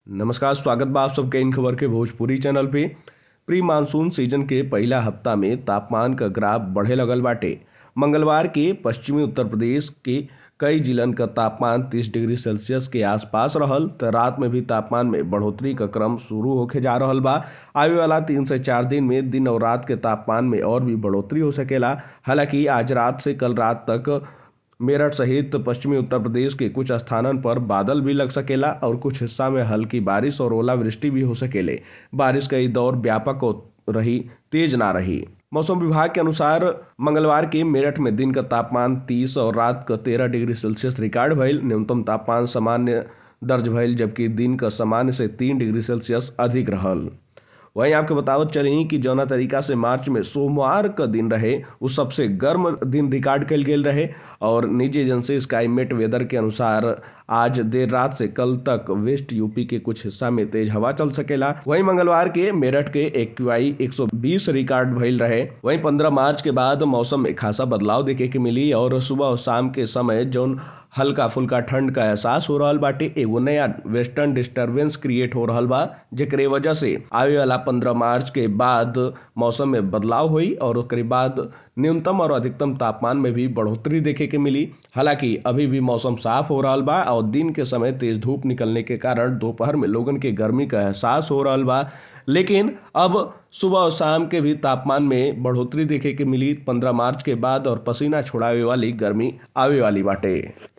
नमस्कार, स्वागत बा आप सबके इन खबर के भोजपुरी चैनल पे। प्री मानसून सीजन के पहला हफ्ता में तापमान का ग्राफ बढ़े लगल बाटे। मंगलवार के पश्चिमी उत्तर प्रदेश के कई जिलन का तापमान 30 डिग्री सेल्सियस के आसपास रहल, त रात में भी तापमान में बढ़ोतरी का क्रम शुरू होके जा रहल बा। आवे वाला 3 से 4 दिन में दिन और रात के तापमान में और भी बढ़ोतरी हो सकेला। हालांकि आज रात से कल रात तक मेरठ सहित पश्चिमी उत्तर प्रदेश के कुछ स्थानन पर बादल भी लग सकेला और कुछ हिस्सा में हल्की बारिश और ओलावृष्टि भी हो सकेले। बारिश का ये दौर व्यापक रही, तेज ना रही। मौसम विभाग के अनुसार मंगलवार के मेरठ में दिन का तापमान 30 और रात का 13 डिग्री सेल्सियस रिकॉर्ड भइल। न्यूनतम तापमान सामान्य दर्ज भइल, जबकि दिन का सामान्य से 3 डिग्री सेल्सियस अधिक रहल। वहीं आपके बतावत चली कि जौना तरीका से मार्च में सोमवार का दिन रहे वो सबसे गर्म दिन रिकॉर्ड कल गेल रहे और निजी एजेंसी स्काईमेट वेदर के अनुसार आज देर रात से कल तक वेस्ट यूपी के कुछ हिस्सा में तेज हवा चल सकेला। वहीं मंगलवार के मेरठ के एक्यूआई 120 रिकॉर्ड भइल रहे। वहीं 15 मार्च के बाद मौसम में खासा बदलाव देखे के मिली और सुबह और शाम के समय जौन हल्का फुल्का ठंड का एहसास हो रहा बाटे, एगो नया वेस्टर्न डिस्टर्बेंस क्रिएट हो रहा बा, जेकरे वजह से आवे वाला 15 मार्च के बाद मौसम में बदलाव हुई और ओकरे बाद न्यूनतम और अधिकतम तापमान में भी बढ़ोतरी देखे के मिली। हालांकि अभी भी मौसम साफ हो रहा बा और दिन के समय तेज धूप निकलने के कारण दोपहर में लोगन के गर्मी का एहसास हो रहा बा, लेकिन अब सुबह और शाम के भी तापमान में बढ़ोतरी देखे के मिली 15 मार्च के बाद और पसीना छोड़ावे वाली गर्मी आवे वाली बाटे।